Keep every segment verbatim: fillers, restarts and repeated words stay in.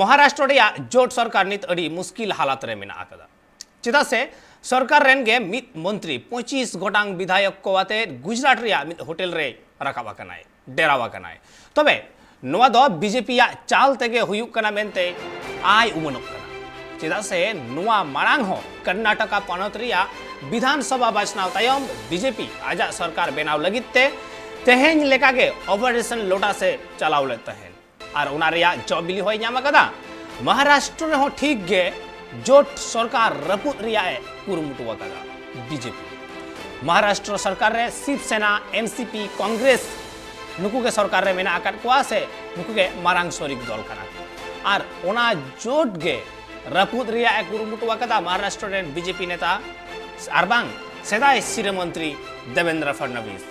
ᱢᱚᱦᱟᱨᱟᱥᱴᱨᱚ ᱨᱮᱭᱟᱜ ᱡᱳᱴ ᱥᱚᱨᱠᱟᱨ ᱱᱤᱛ ᱟᱹᱰᱤ ᱢᱩᱥᱠᱤᱞ ᱦᱟᱞᱟᱛ ᱨᱮ ᱢᱮᱱᱟᱜ ᱟᱠᱟᱫᱟ᱾ ᱪᱮᱫᱟᱜ ᱥᱮ ᱥᱚᱨᱠᱟᱨ ᱨᱮᱱ ᱜᱮ ᱢᱤᱫ ᱢᱚᱱᱛᱨᱤ ᱯᱚᱸᱪᱤᱥ ᱜᱚᱴᱟᱝ ᱵᱤᱫᱷᱟᱭᱚᱠ ᱠᱚ ᱟᱛᱮ ᱜᱩᱡᱽᱨᱟᱴ ᱨᱮᱭᱟᱜ ᱢᱤᱫ ᱦᱳᱴᱮᱞ ᱨᱮ ᱨᱟᱠᱟᱵ ᱟᱠᱟᱱᱟᱭ, ᱰᱮᱨᱟᱣ ᱟᱠᱟᱱᱟᱭ᱾ ᱛᱚᱵᱮ ᱱᱚᱣᱟ ᱫᱚ ᱵᱤᱡᱮᱯᱤᱭᱟᱜ ᱪᱟᱞ ᱛᱮᱜᱮ ᱦᱩᱭᱩᱜ ᱠᱟᱱᱟ ᱢᱮᱱᱛᱮ ᱟᱭ ᱩᱢᱟᱹᱱᱚᱜ ᱠᱟᱱᱟ᱾ ᱪᱮᱫᱟᱜ ᱥᱮ ᱱᱚᱣᱟ ᱢᱟᱲᱟᱝ ᱦᱚᱸ ᱠᱚᱨᱱᱟᱴᱚᱠᱟ ᱯᱚᱱᱚᱛ ᱨᱮᱭᱟᱜ ᱵᱤᱫᱷᱟᱱ ᱥᱚᱵᱷᱟ ᱵᱟᱪᱷᱱᱟᱣ ᱛᱟᱭᱚᱢ ᱵᱤᱡᱮᱯᱤ ᱟᱡᱟᱜ ᱥᱚᱨᱠᱟᱨ ᱵᱮᱱᱟᱣ ᱞᱟᱹᱜᱤᱫ ᱛᱮ ᱛᱮᱦᱮᱧ ᱞᱮᱠᱟᱜᱮ ᱚᱯᱟᱨᱮᱥᱚᱱ ᱞᱳᱴᱟᱥ ᱮ ᱪᱟᱞᱟᱣ ᱞᱮᱫ ᱛᱟᱦᱮᱸᱱ᱾ ᱟᱨ ᱚᱱᱟ ᱨᱮᱭᱟᱜ ᱡᱚ ᱵᱤᱞᱤ ᱦᱚᱸᱭ ᱧᱟᱢ ᱟᱠᱟᱫᱟ᱾ ᱢᱚᱦᱟᱨᱟᱥᱴᱨᱚ ᱨᱮᱦᱚᱸ ᱴᱷᱤᱠ ᱜᱮ ᱡᱳᱴ ᱥᱚᱨᱠᱟᱨ ᱨᱟᱹᱯᱩᱫ ᱨᱮᱭᱟᱜ ᱮ ᱠᱩᱨᱩᱢᱩᱴᱩ ᱟᱠᱟᱫᱟ ᱵᱤᱡᱮᱯᱤ᱾ ᱢᱚᱦᱟᱨᱟᱥᱴᱨᱚ ᱥᱚᱨᱠᱟᱨ ᱨᱮ ᱥᱤᱵ ᱥᱮᱱᱟ, ᱮᱱ ᱥᱤ ᱯᱤ, ᱠᱚᱝᱜᱨᱮᱥ, ᱱᱩᱠᱩ ᱜᱮ ᱥᱚᱨᱠᱟᱨ ᱨᱮ ᱢᱮᱱᱟᱜ ᱟᱠᱟᱫ ᱠᱚᱣᱟ ᱥᱮ ᱱᱩᱠᱩ ᱜᱮ ᱢᱟᱨᱟᱝ ᱥᱚᱨᱤᱠ ᱫᱚᱞ ᱠᱟᱱᱟ ᱠᱚ᱾ ᱟᱨ ᱚᱱᱟ ᱡᱳᱴ ᱜᱮ ᱨᱟᱹᱯᱩᱫ ᱨᱮᱭᱟᱜ ᱮ ᱠᱩᱨᱩᱢᱩᱴᱩ ᱟᱠᱟᱫᱟ ᱢᱚᱦᱟᱨᱟᱥᱴᱨᱚ ᱨᱮᱱ ᱵᱤᱡᱮᱯᱤ ᱱᱮᱛᱟ ᱟᱨ ᱵᱟᱝ ᱥᱮᱫᱟᱭ ᱥᱤᱨᱟᱹ ᱢᱚᱱᱛᱨᱤ ᱫᱮᱵᱮᱱᱫᱨᱚ ᱯᱷᱟᱰᱱᱟᱵᱤᱥ᱾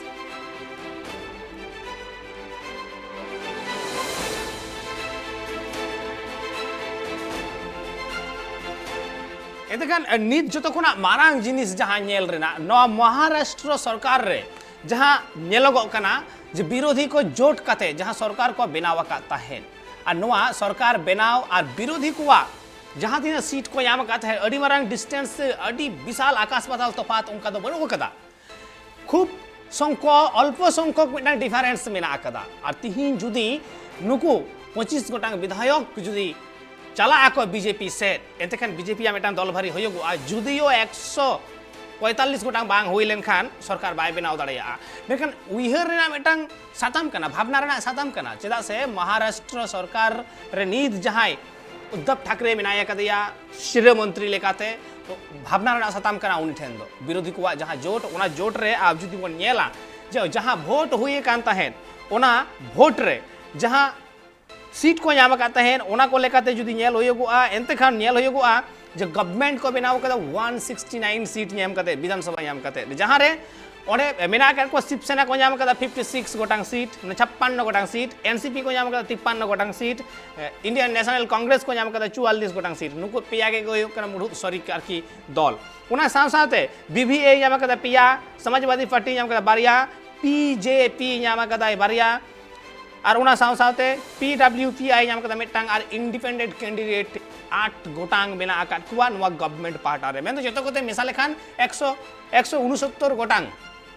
ᱮᱱᱛᱮᱠᱷᱟᱱ ᱱᱤᱛ ᱡᱚᱛᱚ ᱠᱷᱚᱱᱟᱜ ᱢᱟᱨᱟᱝ ᱡᱤᱱᱤᱥ ᱡᱟᱦᱟᱸ ᱧᱮᱞ ᱨᱮᱱᱟᱜ, ᱱᱚᱣᱟ ᱢᱚᱦᱟᱨᱟᱥᱴᱨᱚ ᱥᱚᱨᱠᱟᱨ ᱨᱮ ᱡᱟᱦᱟᱸ ᱧᱮᱞᱚᱜᱚᱜ ᱠᱟᱱᱟ ᱡᱮ ᱵᱤᱨᱳᱫᱷᱤ ᱠᱚ ᱡᱳᱴ ᱠᱟᱛᱮ ᱡᱟᱦᱟᱸ ᱥᱚᱨᱠᱟᱨ ᱠᱚ ᱵᱮᱱᱟᱣ ᱟᱠᱟᱫ ᱛᱟᱦᱮᱸᱫ, ᱟᱨ ᱱᱚᱣᱟ ᱥᱚᱨᱠᱟᱨ ᱵᱮᱱᱟᱣ ᱟᱨ ᱵᱤᱨᱳᱫᱷᱤ ᱠᱚᱣᱟᱜ ᱡᱟᱦᱟᱸ ᱛᱤᱱᱟᱹᱜ ᱥᱤᱴ ᱠᱚ ᱧᱟᱢ ᱟᱠᱟᱫ ᱛᱟᱦᱮᱸᱫ, ᱟᱹᱰᱤ ᱢᱟᱨᱟᱝ ᱰᱤᱥᱴᱮᱱᱥ ᱥᱮ ᱟᱹᱰᱤ ᱵᱤᱥᱟᱞ ᱟᱠᱟᱥ ᱯᱟᱛᱟᱞ ᱛᱚᱯᱷᱟᱛ ᱚᱱᱠᱟ ᱫᱚ ᱵᱟᱹᱱᱩᱜ ᱟᱠᱟᱫᱟ᱾ ᱠᱷᱩᱵ ᱥᱚᱝᱠᱷᱚ, ᱚᱞᱯᱚ ᱥᱚᱝᱠᱷᱚᱠ ᱢᱤᱫᱴᱟᱝ ᱰᱤᱯᱷᱟᱨᱮᱱᱥ ᱢᱮᱱᱟᱜ ᱟᱠᱟᱫᱟ᱾ ᱟᱨ ᱛᱤᱦᱤᱧ ᱡᱩᱫᱤ ᱱᱩᱠᱩ ᱯᱚᱸᱪᱤᱥ ᱜᱚᱴᱟᱝ ᱵᱤᱫᱷᱟᱭᱚᱠ ᱡᱩᱫᱤ ᱪᱟᱞᱟᱜ ᱟᱠᱚ ᱵᱤᱡᱮᱯᱤ ᱥᱮᱫ, ᱮᱱᱛᱮᱠᱷᱟᱱ ᱵᱤᱡᱮᱯᱤᱭᱟᱜ ᱢᱤᱫᱴᱟᱝ ᱫᱚᱞ ᱵᱷᱟᱹᱨᱤ ᱦᱩᱭᱩᱜᱚᱜᱼᱟ᱾ ᱡᱩᱫᱤᱭᱳ ᱮᱠᱥᱚ ᱯᱚᱸᱭᱛᱟᱞᱞᱤᱥ ᱜᱚᱴᱟᱝ ᱵᱟᱝ ᱦᱩᱭ ᱞᱮᱱᱠᱷᱟᱱ ᱥᱚᱨᱠᱟᱨ ᱵᱟᱭ ᱵᱮᱱᱟᱣ ᱫᱟᱲᱮᱭᱟᱜᱼᱟ᱾ ᱢᱮᱱᱠᱷᱟᱱ ᱩᱭᱦᱟᱹᱨ ᱨᱮᱱᱟᱜ ᱢᱤᱫᱴᱟᱝ ᱥᱟᱛᱟᱢ ᱠᱟᱱᱟ, ᱵᱷᱟᱵᱽᱱᱟ ᱨᱮᱱᱟᱜ ᱥᱟᱛᱟᱢ ᱠᱟᱱᱟ᱾ ᱪᱮᱫᱟᱜ ᱥᱮ ᱢᱚᱦᱟᱨᱟᱥᱴᱨᱚ ᱥᱚᱨᱠᱟᱨ ᱨᱮ ᱱᱤᱛ ᱡᱟᱦᱟᱸᱭ ᱩᱫᱽᱫᱷᱚᱵ ᱴᱷᱟᱠᱨᱮ ᱢᱮᱱᱟᱭ ᱟᱠᱟᱫᱮᱭᱟ ᱥᱤᱨᱟᱹ ᱢᱚᱱᱛᱨᱤ ᱞᱮᱠᱟᱛᱮ, ᱛᱚ ᱵᱷᱟᱵᱽᱱᱟ ᱨᱮᱱᱟᱜ ᱥᱟᱛᱟᱢ ᱠᱟᱱᱟ ᱩᱱᱤ ᱴᱷᱮᱱ ᱫᱚ᱾ ᱵᱤᱨᱳᱫᱷᱤ ᱠᱚᱣᱟᱜ ᱡᱟᱦᱟᱸ ᱡᱳᱴ, ᱚᱱᱟ ᱡᱳᱴ ᱨᱮ ᱟᱨ ᱡᱩᱫᱤ ᱵᱚᱱ ᱧᱮᱞᱟ ᱡᱮ ᱡᱟᱦᱟᱸ ᱵᱷᱳᱴ ᱦᱩᱭ ᱟᱠᱟᱱ ᱛᱟᱦᱮᱸᱫ, ᱚᱱᱟ ᱵᱷᱳᱴ ᱨᱮ ᱡᱟᱦᱟᱸ ᱥᱤᱴ ᱠᱚ ᱧᱟᱢ ᱟᱠᱟᱫ ᱛᱟᱦᱮᱸᱫ, ᱚᱱᱟ ᱠᱚ ᱞᱮᱠᱟᱛᱮ ᱡᱩᱫᱤ ᱧᱮᱞ ᱦᱩᱭᱩᱜᱚᱜᱼᱟ, ᱮᱱᱛᱮ ᱠᱷᱟᱱ ᱧᱮᱞ ᱦᱩᱭᱩᱜᱚᱜᱼᱟ ᱡᱮ ᱜᱚᱵᱷᱢᱮᱱᱴ ᱠᱚ ᱵᱮᱱᱟᱣ ᱠᱟᱫᱟ ᱚᱣᱟᱱ ᱥᱤᱠᱥᱴᱤ ᱱᱟᱭᱤᱱ ᱥᱤᱴ ᱧᱟᱢ ᱠᱟᱛᱮ, ᱵᱤᱫᱷᱟᱱ ᱥᱚᱵᱷᱟ ᱧᱟᱢ ᱠᱟᱛᱮ, ᱡᱟᱦᱟᱸ ᱨᱮ ᱚᱸᱰᱮ ᱢᱮᱱᱟᱜ ᱟᱠᱟᱫ ᱠᱚᱣᱟ, ᱥᱤᱵ ᱥᱮᱱᱟ ᱠᱚ ᱧᱟᱢ ᱟᱠᱟᱫᱟ ᱯᱷᱤᱯᱴᱤ ᱥᱤᱠᱥ ᱜᱚᱴᱟᱝ ᱥᱤᱴ, ᱢᱟᱱᱮ ᱪᱷᱟᱯᱯᱟᱱᱱᱚ ᱜᱚᱴᱟᱝ ᱥᱤᱴ, ᱮᱱ ᱥᱤ ᱯᱤ ᱠᱚ ᱧᱟᱢ ᱟᱠᱟᱫᱟ ᱛᱤᱯᱯᱟᱱᱱᱚ ᱜᱚᱴᱟᱝ ᱥᱤᱴ, ᱮ, ᱤᱱᱰᱤᱭᱟᱱ ᱱᱮᱥᱚᱱᱟᱞ ᱠᱚᱝᱜᱨᱮᱥ ᱠᱚ ᱧᱟᱢ ᱟᱠᱟᱫᱟ ᱪᱩᱣᱟᱞᱞᱤᱥ ᱜᱚᱴᱟᱝ ᱥᱤᱴ᱾ ᱱᱩᱠᱩ ᱯᱮᱭᱟ ᱜᱮ ᱦᱩᱭᱩᱜ ᱠᱟᱱᱟ ᱢᱩᱲᱩᱫ ᱥᱚᱨᱤᱠ ᱟᱨᱠᱤ ᱫᱚᱞ᱾ ᱚᱱᱟ ᱥᱟᱶ ᱥᱟᱶᱛᱮ ᱵᱤ ᱵᱷᱤ ᱮ ᱧᱟᱢ ᱟᱠᱟᱫᱟ ᱯᱮᱭᱟ, ᱥᱚᱢᱟᱡᱽᱵᱟᱫᱤ ᱯᱟᱨᱴᱤ ᱧᱟᱢ ᱟᱠᱟᱫᱟ ᱵᱟᱨᱭᱟ, ᱯᱤ ᱡᱮ ᱯᱤ ᱧᱟᱢ ᱟᱠᱟᱫᱟᱭ ᱵᱟᱨᱭᱟ, ᱟᱨ ᱚᱱᱟ ᱥᱟᱶ ᱥᱟᱶᱛᱮ PWPI ᱧᱟᱢ ᱠᱟᱫᱟ ᱢᱤᱫᱴᱟᱝ, ᱟᱨ independent candidate ᱟᱴ ᱜᱚᱴᱟᱝ ᱢᱮᱱᱟᱜ ᱟᱠᱟᱫ ᱠᱚᱣᱟ ᱱᱚᱣᱟ government ᱯᱟᱦᱴᱟ ᱨᱮ᱾ ᱢᱮᱱᱫᱚ ᱡᱚᱛᱚ ᱠᱚᱛᱮ ᱢᱮᱥᱟ ᱞᱮᱠᱷᱟᱱ ᱮᱠᱥᱚ, ᱮᱠᱥᱚ ᱩᱱᱩᱥᱚᱛᱛᱚᱨ ᱜᱚᱴᱟᱝ,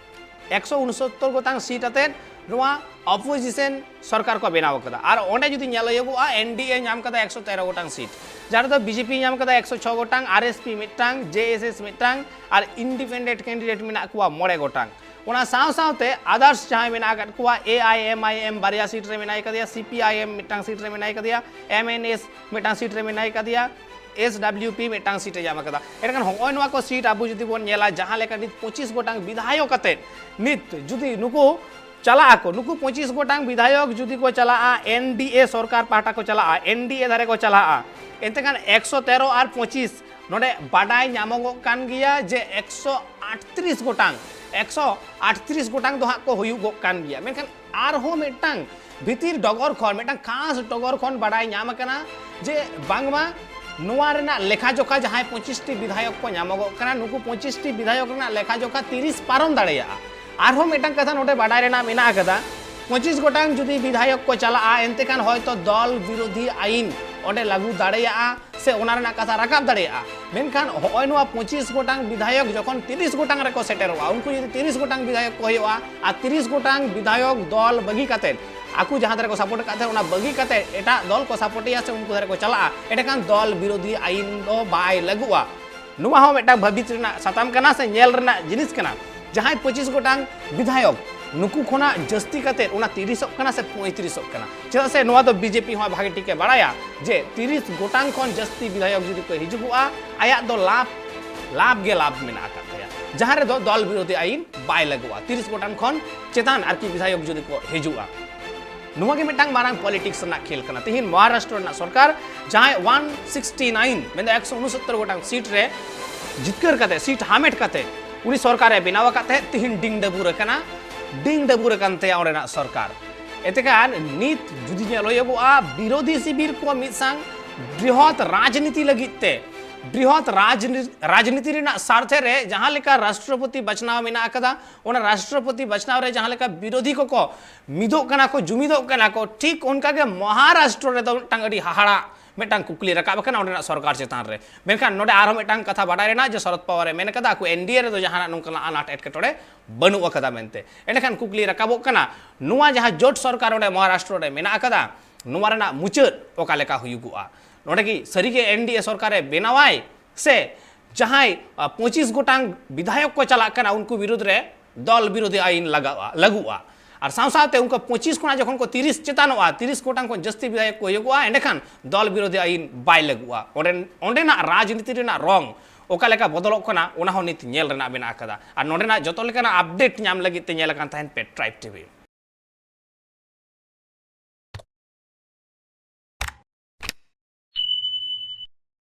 ᱮᱠᱥᱚ ᱩᱱᱩᱥᱚᱛᱛᱚᱨ ᱜᱚᱴᱟᱝ seat ᱟᱛᱮᱫ ᱱᱚᱣᱟ opposition ᱥᱚᱨᱠᱟᱨ ᱠᱚ ᱵᱮᱱᱟᱣ ᱟᱠᱟᱫᱟ᱾ ᱟᱨ ᱚᱸᱰᱮ ᱡᱩᱫᱤ ᱧᱮᱞ ᱦᱩᱭᱩᱜᱚᱜᱼᱟ, NDA ᱧᱟᱢ ᱠᱟᱫᱟ ᱮᱠᱥᱚ ᱛᱮᱨᱚ ᱜᱚᱴᱟᱝ seat, ᱡᱟᱦᱟᱸ ᱨᱮᱫᱚ BJP ᱧᱟᱢ ᱠᱟᱫᱟ ᱮᱠᱥᱚ ᱪᱷᱚ ᱜᱚᱴᱟᱝ, RSP ᱢᱤᱫᱴᱟᱝ, JSS ᱢᱤᱫᱴᱟᱝ, ᱟᱨ independent candidate ᱢᱮᱱᱟᱜ ᱠᱚᱣᱟ ᱢᱚᱬᱮ ᱜᱚᱴᱟᱝ᱾ ᱚᱱᱟ ᱥᱟᱶ ᱥᱟᱶᱛᱮ others ᱡᱟᱦᱟᱸᱭ ᱢᱮᱱᱟᱜ ᱟᱠᱟᱫ ᱠᱚᱣᱟ, AIMIM ᱵᱟᱨᱭᱟ seat ᱨᱮ ᱢᱮᱱᱟᱭ ᱠᱟᱫᱮᱭᱟ, CPIM ᱢᱤᱫᱴᱟᱝ seat ᱨᱮ ᱢᱮᱱᱟᱭ ᱠᱟᱫᱮᱭᱟ, MNS ᱢᱤᱫᱴᱟᱝ seat ᱨᱮ ᱢᱮᱱᱟᱭ ᱠᱟᱫᱮᱭᱟ, SWP ᱢᱤᱫᱴᱟᱝ seat ᱮ ᱧᱟᱢ ᱟᱠᱟᱫᱟ᱾ ᱮᱱᱠᱷᱟᱱ ᱦᱚᱸᱜᱼᱚᱭ ᱱᱚᱣᱟ ᱠᱚ seat ᱟᱵᱚ ᱡᱩᱫᱤ ᱵᱚᱱ ᱧᱮᱞᱟ, ᱡᱟᱦᱟᱸ ᱞᱮᱠᱟ ᱱᱤᱛ ᱯᱚᱸᱪᱤᱥ ᱜᱚᱴᱟᱝ ᱵᱤᱫᱷᱟᱭᱚᱠ ᱠᱟᱛᱮᱫ ᱱᱤᱛ ᱡᱩᱫᱤ ᱱᱩᱠᱩ ᱪᱟᱞᱟᱜ ᱟᱠᱚ, ᱱᱩᱠᱩ ᱯᱚᱸᱪᱤᱥ ᱜᱚᱴᱟᱝ ᱵᱤᱫᱷᱟᱭᱚᱠ ᱡᱩᱫᱤ ᱠᱚ ᱪᱟᱞᱟᱜᱼᱟ, NDA ᱥᱚᱨᱠᱟᱨ ᱯᱟᱦᱴᱟ ᱠᱚ ᱪᱟᱞᱟᱜᱼᱟ, NDA ᱫᱷᱟᱨᱮ ᱠᱚ ᱪᱟᱞᱟᱜᱼᱟ, ᱮᱱᱛᱮ ᱠᱷᱟᱱ ᱮᱠᱥᱚ ᱛᱮᱨᱚ ᱟᱨ ᱯᱚᱸᱪᱤᱥ ᱱᱚᱰᱮ ᱵᱟᱰᱟᱭ ᱧᱟᱢᱚᱜᱚᱜ ᱠᱟᱱ ᱜᱮᱭᱟ ᱡᱮ ᱮᱠᱥᱚ ᱟᱴᱛᱨᱤᱥ ᱜᱚᱴᱟᱝ, ᱮᱠᱥᱚ ᱟᱴᱛᱨᱤᱥ ᱜᱚᱴᱟᱝ ᱫᱚ ᱦᱟᱸᱜ ᱠᱚ ᱦᱩᱭᱩᱜᱚᱜ ᱠᱟᱱ ᱜᱮᱭᱟ᱾ ᱢᱮᱱᱠᱷᱟᱱ ᱟᱨᱦᱚᱸ ᱢᱤᱫᱴᱟᱝ ᱵᱷᱤᱛᱤᱨ ᱰᱚᱜᱚᱨ ᱠᱷᱚᱱ, ᱢᱤᱫᱴᱟᱝ ᱠᱷᱟᱥ ᱰᱚᱜᱚᱨ ᱠᱷᱚᱱ ᱵᱟᱰᱟᱭ ᱧᱟᱢ ᱟᱠᱟᱱᱟ ᱡᱮ ᱵᱟᱝᱢᱟ ᱱᱚᱣᱟ ᱨᱮᱱᱟᱜ ᱞᱮᱠᱷᱟ ᱡᱚᱠᱷᱟ, ᱡᱟᱦᱟᱸᱭ ᱯᱚᱸᱪᱤᱥ ᱴᱤ ᱵᱤᱫᱷᱟᱭᱚᱠ ᱠᱚ ᱧᱟᱢᱚᱜᱚᱜ ᱠᱟᱱᱟ, ᱱᱩᱠᱩ ᱯᱚᱸᱪᱤᱥ ᱴᱤ ᱵᱤᱫᱷᱟᱭᱚᱠ ᱨᱮᱱᱟᱜ ᱞᱮᱠᱷᱟ ᱡᱚᱠᱷᱟ ᱛᱤᱨᱤᱥ ᱯᱟᱨᱚᱢ ᱫᱟᱲᱮᱭᱟᱜᱼᱟ᱾ ᱟᱨᱦᱚᱸ ᱢᱤᱫᱴᱟᱝ ᱠᱟᱛᱷᱟ ᱱᱚᱰᱮ ᱵᱟᱰᱟᱭ ᱨᱮᱱᱟᱜ ᱢᱮᱱᱟᱜ ᱟᱠᱟᱫᱟ, ᱯᱚᱸᱪᱤᱥ ᱜᱚᱴᱟᱝ ᱡᱩᱫᱤ ᱵᱤᱫᱷᱟᱭᱚᱠ ᱠᱚ ᱪᱟᱞᱟᱜᱼᱟ, ᱮᱱᱛᱮ ᱠᱷᱟᱱ ᱦᱚᱭᱛᱚ ᱫᱚᱞ ᱵᱤᱨᱳᱫᱷᱤ ᱟᱭᱤᱱ ᱚᱸᱰᱮ ᱞᱟᱹᱜᱩ ᱫᱟᱲᱮᱭᱟᱜᱼᱟ ᱥᱮ ᱚᱱᱟ ᱨᱮᱱᱟᱜ ᱠᱟᱛᱷᱟ ᱨᱟᱠᱟᱵ ᱫᱟᱲᱮᱭᱟᱜᱼᱟ᱾ ᱢᱮᱱᱠᱷᱟᱱ ᱦᱚᱸᱜᱼᱚᱭ ᱱᱚᱣᱟ ᱯᱚᱸᱪᱤᱥ ᱜᱚᱴᱟᱝ ᱵᱤᱫᱷᱟᱭᱚᱠ ᱡᱚᱠᱷᱚᱱ ᱛᱤᱨᱤᱥ ᱜᱚᱴᱟᱝ ᱨᱮᱠᱚ ᱥᱮᱴᱮᱨᱚᱜᱼᱟ, ᱩᱱᱠᱩ ᱡᱩᱫᱤ ᱛᱤᱨᱤᱥ ᱜᱚᱴᱟᱝ ᱵᱤᱫᱷᱟᱭᱚᱠ ᱠᱚ ᱦᱩᱭᱩᱜᱼᱟ ᱟᱨ ᱛᱤᱨᱤᱥ ᱜᱚᱴᱟᱝ ᱵᱤᱫᱷᱟᱭᱚᱠ ᱫᱚᱞ ᱵᱟᱹᱜᱤ ᱠᱟᱛᱮᱫ ᱟᱠᱚ ᱡᱟᱦᱟᱸ ᱫᱷᱟᱨᱮ ᱠᱚ support ᱟᱠᱟᱫ ᱛᱟᱦᱮᱸᱫ ᱚᱱᱟ ᱵᱟᱹᱜᱤ ᱠᱟᱛᱮᱫ ᱮᱴᱟᱜ ᱫᱚᱞ ᱠᱚ support ᱮᱭᱟ ᱥᱮ ᱩᱱᱠᱩ ᱫᱷᱟᱨᱮ ᱠᱚ ᱪᱟᱞᱟᱜᱼᱟ, ᱮᱸᱰᱮᱠᱷᱟᱱ ᱫᱚᱞ ᱵᱤᱨᱳᱫᱷᱤ ᱟᱭᱤᱱ ᱫᱚ ᱵᱟᱭ ᱞᱟᱹᱜᱩᱜᱼᱟ᱾ ᱱᱚᱣᱟ ᱦᱚᱸ ᱢᱤᱫᱴᱟᱝ ᱵᱷᱟᱹᱵᱤᱛ ᱨᱮᱱᱟᱜ ᱥᱟᱛᱟᱢ ᱠᱟᱱᱟ ᱥᱮ ᱧᱮᱞ ᱨᱮᱱᱟᱜ ᱡᱤᱱᱤᱥ ᱠᱟᱱᱟ᱾ ᱡᱟᱦᱟᱸᱭ ᱯᱚᱸᱪᱤᱥ ᱜᱚᱴᱟᱝ ᱵᱤᱫᱷᱟᱭᱚᱠ, ᱱᱩᱠᱩ ᱠᱷᱚᱱᱟᱜ ᱡᱟᱹᱥᱛᱤ ᱠᱟᱛᱮᱫ ᱚᱱᱟ ᱛᱤᱨᱤᱥᱚᱜ ᱠᱟᱱᱟ ᱥᱮ ᱯᱚᱸᱭᱛᱨᱤᱥᱚᱜ ᱠᱟᱱᱟ? ᱪᱮᱫᱟᱜ ᱥᱮ ᱱᱚᱣᱟ ᱫᱚ BJP ᱦᱚᱸ ᱵᱷᱟᱜᱮ ᱴᱷᱤᱠᱮ ᱵᱟᱲᱟᱭᱟ ᱡᱮ ᱛᱤᱨᱤᱥ ᱜᱚᱴᱟᱝ ᱠᱷᱚᱱ ᱡᱟᱹᱥᱛᱤ ᱵᱤᱫᱷᱟᱭᱚᱠ ᱡᱩᱫᱤ ᱠᱚ ᱦᱤᱡᱩᱜᱚᱜᱼᱟ, ᱟᱭᱟᱜ ᱫᱚ ᱞᱟᱵᱷ, ᱞᱟᱵᱷ ᱜᱮ ᱞᱟᱵᱷ ᱢᱮᱱᱟᱜ ᱟᱠᱟᱫ ᱛᱟᱭᱟ, ᱡᱟᱦᱟᱸ ᱨᱮᱫᱚ ᱫᱚᱞ ᱵᱤᱨᱳᱫᱷᱤ ᱟᱭᱤᱱ ᱵᱟᱭ ᱞᱟᱹᱜᱩᱜᱼᱟ᱾ ᱛᱤᱨᱤᱥ ᱜᱚᱴᱟᱝ ᱠᱷᱚᱱ ᱪᱮᱛᱟᱱ ᱟᱨᱠᱤ ᱵᱤᱫᱷᱟᱭᱚᱠ ᱡᱩᱫᱤ ᱠᱚ ᱦᱤᱡᱩᱜᱼᱟ, ᱱᱚᱣᱟ ᱜᱮ ᱢᱤᱫᱴᱟᱝ ᱢᱟᱨᱟᱝ politics ᱨᱮᱱᱟᱜ ᱠᱷᱮᱞ ᱠᱟᱱᱟ᱾ ᱛᱮᱦᱮᱧ ᱢᱚᱦᱟᱨᱟᱥᱴᱨᱚ ᱨᱮᱱᱟᱜ ᱥᱚᱨᱠᱟᱨ ᱡᱟᱦᱟᱸᱭ ᱚᱣᱟᱱ ᱥᱤᱠᱥᱴᱤ ᱱᱟᱭᱤᱱ, ᱢᱮᱱᱫᱚ ᱮᱠᱥᱚ ᱩᱱᱩᱥᱚᱛᱛᱚᱨ ᱜᱚᱴᱟᱝ seat ᱨᱮ ᱡᱤᱛᱠᱟᱹᱨ ᱠᱟᱛᱮ, seat ᱦᱟᱢᱮᱴ ᱠᱟᱛᱮ ᱩᱱᱤ ᱥᱚᱨᱠᱟᱨᱮ ᱵᱮᱱᱟᱣ ᱟᱠᱟᱫ ᱛᱟᱦᱮᱸᱫ, ᱛᱮᱦᱮᱧ ᱰᱤᱝ ᱰᱟᱹᱵᱩᱨ ᱟᱠᱟᱱᱟ, ᱰᱤᱝ ᱰᱟᱹᱵᱩᱨ ᱟᱠᱟᱱ ᱛᱟᱭᱟ ᱚᱸᱰᱮᱱᱟᱜ ᱥᱚᱨᱠᱟᱨ᱾ ᱮᱛᱮ ᱠᱷᱟᱱ ᱱᱤᱛ ᱡᱩᱫᱤ ᱧᱮᱞ ᱦᱩᱭᱩᱜᱚᱜᱼᱟ, ᱵᱤᱨᱳᱫᱷᱤ ᱥᱤᱵᱤᱨ ᱠᱚ ᱢᱤᱫ ᱥᱟᱝ ᱵᱨᱤᱦᱚᱛ ᱨᱟᱡᱽᱱᱤᱛᱤ ᱞᱟᱹᱜᱤᱫ ᱛᱮ ᱵᱨᱤᱦᱚᱛ ᱨᱟᱡᱽᱱᱤ- ᱨᱟᱡᱽᱱᱤᱛᱤ ᱨᱮᱱᱟᱜ ᱥᱟᱨᱛᱷᱮ ᱨᱮ ᱡᱟᱦᱟᱸ ᱞᱮᱠᱟ ᱨᱟᱥᱴᱨᱚᱯᱚᱛᱤ ᱵᱟᱪᱷᱱᱟᱣ ᱢᱮᱱᱟᱜ ᱟᱠᱟᱫᱟ, ᱚᱱᱟ ᱨᱟᱥᱴᱨᱚᱯᱚᱛᱤ ᱵᱟᱪᱷᱱᱟᱣ ᱨᱮ ᱡᱟᱦᱟᱸ ᱞᱮᱠᱟ ᱵᱤᱨᱳᱫᱷᱤ ᱠᱚᱠᱚ ᱢᱤᱫᱚᱜ ᱠᱟᱱᱟ ᱠᱚ, ᱡᱩᱢᱤᱫᱚᱜ ᱠᱟᱱᱟ ᱠᱚ, ᱴᱷᱤᱠ ᱚᱱᱠᱟᱜᱮ ᱢᱚᱦᱟᱨᱟᱥᱴᱨᱚ ᱨᱮᱫᱚ ᱢᱤᱫᱴᱟᱝ ᱟᱹᱰᱤ ᱦᱟᱦᱟᱲᱟ ᱢᱤᱫᱴᱟᱝ ᱠᱩᱠᱞᱤ ᱨᱟᱠᱟᱵ ᱟᱠᱟᱱᱟ ᱚᱸᱰᱮᱱᱟᱜ ᱥᱚᱨᱠᱟᱨ ᱪᱮᱛᱟᱱ ᱨᱮ᱾ ᱢᱮᱱᱠᱷᱟᱱ ᱱᱚᱰᱮ ᱟᱨᱦᱚᱸ ᱢᱤᱫᱴᱟᱝ ᱠᱟᱛᱷᱟ ᱵᱟᱰᱟᱭ ᱨᱮᱱᱟᱜ ᱡᱮ ᱥᱚᱨᱚᱫ ᱯᱟᱣᱟᱨ ᱮ ᱢᱮᱱ ᱠᱟᱫᱟ ᱟᱠᱚ ᱮᱱᱰᱤᱮ ᱨᱮᱫᱚ ᱡᱟᱦᱟᱱᱟᱜ ᱱᱚᱝᱠᱟᱱᱟᱜ ᱟᱱᱟᱴ ᱮᱴᱠᱮᱴᱚᱬᱮ ᱵᱟᱹᱱᱩᱜ ᱟᱠᱟᱫᱟ ᱢᱮᱱᱛᱮ᱾ ᱮᱸᱰᱮᱠᱷᱟᱱ ᱠᱩᱠᱞᱤ ᱨᱟᱠᱟᱵᱚᱜ ᱠᱟᱱᱟ, ᱱᱚᱣᱟ ᱡᱟᱦᱟᱸ ᱡᱳᱴ ᱥᱚᱨᱠᱟᱨ ᱚᱸᱰᱮ ᱢᱚᱦᱟᱨᱟᱥᱴᱨᱚ ᱨᱮ ᱢᱮᱱᱟᱜ ᱟᱠᱟᱫᱟ, ᱱᱚᱣᱟ ᱨᱮᱱᱟᱜ ᱢᱩᱪᱟᱹᱫ ᱚᱠᱟ ᱞᱮᱠᱟ ᱦᱩᱭᱩᱜᱚᱜᱼᱟ? ᱱᱚᱰᱮ ᱠᱤ ᱥᱟᱹᱨᱤᱜᱮ ᱮᱱᱰᱤᱮ ᱥᱚᱨᱠᱟᱨᱮ ᱵᱮᱱᱟᱣᱟᱭ ᱥᱮ ᱡᱟᱦᱟᱸᱭ ᱟ, ᱯᱚᱸᱪᱤᱥ ᱜᱚᱴᱟᱝ ᱵᱤᱫᱷᱟᱭᱚᱠ ᱠᱚ ᱪᱟᱞᱟᱜ ᱠᱟᱱᱟ ᱩᱱᱠᱩ ᱵᱤᱨᱩᱫᱽ ᱨᱮ ᱫᱚᱞ ᱵᱤᱨᱳᱫᱷᱤ ᱟᱹᱭᱤᱱ ᱞᱟᱜᱟᱜᱼᱟ, ᱞᱟᱹᱜᱩᱜᱼᱟ? ᱟᱨ ᱥᱟᱶ ᱥᱟᱶᱛᱮ ᱩᱱᱠᱩ ᱯᱚᱸᱪᱤᱥ ᱠᱷᱚᱱᱟᱜ ᱡᱚᱠᱷᱚᱱ ᱠᱚ ᱛᱤᱨᱤᱥ ᱪᱮᱛᱟᱱᱚᱜᱼᱟ, ᱛᱤᱨᱤᱥ ᱜᱚᱴᱟᱝ ᱠᱷᱚᱱ ᱡᱟᱹᱥᱛᱤ ᱵᱤᱫᱷᱟᱭᱚᱠ ᱠᱚ ᱦᱩᱭᱩᱜᱚᱜᱼᱟ, ᱮᱸᱰᱮᱠᱷᱟᱱ ᱫᱚᱞ ᱵᱤᱨᱳᱫᱷᱤ ᱟᱹᱭᱤᱱ ᱵᱟᱭ ᱞᱟᱹᱜᱩᱜᱼᱟ᱾ ᱚᱸᱰᱮ ᱚᱸᱰᱮᱱᱟᱜ ᱨᱟᱡᱽᱱᱤᱛᱤ ᱨᱮᱱᱟᱜ ᱨᱚᱝ ᱚᱠᱟ ᱞᱮᱠᱟ ᱵᱚᱫᱚᱞᱚᱜ ᱠᱟᱱᱟ ᱚᱱᱟ ᱦᱚᱸ ᱱᱤᱛ ᱧᱮᱞ ᱨᱮᱱᱟᱜ ᱢᱮᱱᱟᱜ ᱟᱠᱟᱫᱟ᱾ ᱟᱨ ᱱᱚᱰᱮᱱᱟᱜ ᱡᱚᱛᱚ ᱞᱮᱠᱟᱱᱟᱜ ᱟᱯᱰᱮᱴ ᱧᱟᱢ ᱞᱟᱹᱜᱤᱫ ᱛᱮ ᱧᱮᱞ ᱟᱠᱟᱱ ᱛᱟᱦᱮᱱ ᱯᱮ ᱴᱨᱟᱭᱤᱵᱽ ᱴᱤᱵᱷᱤ᱾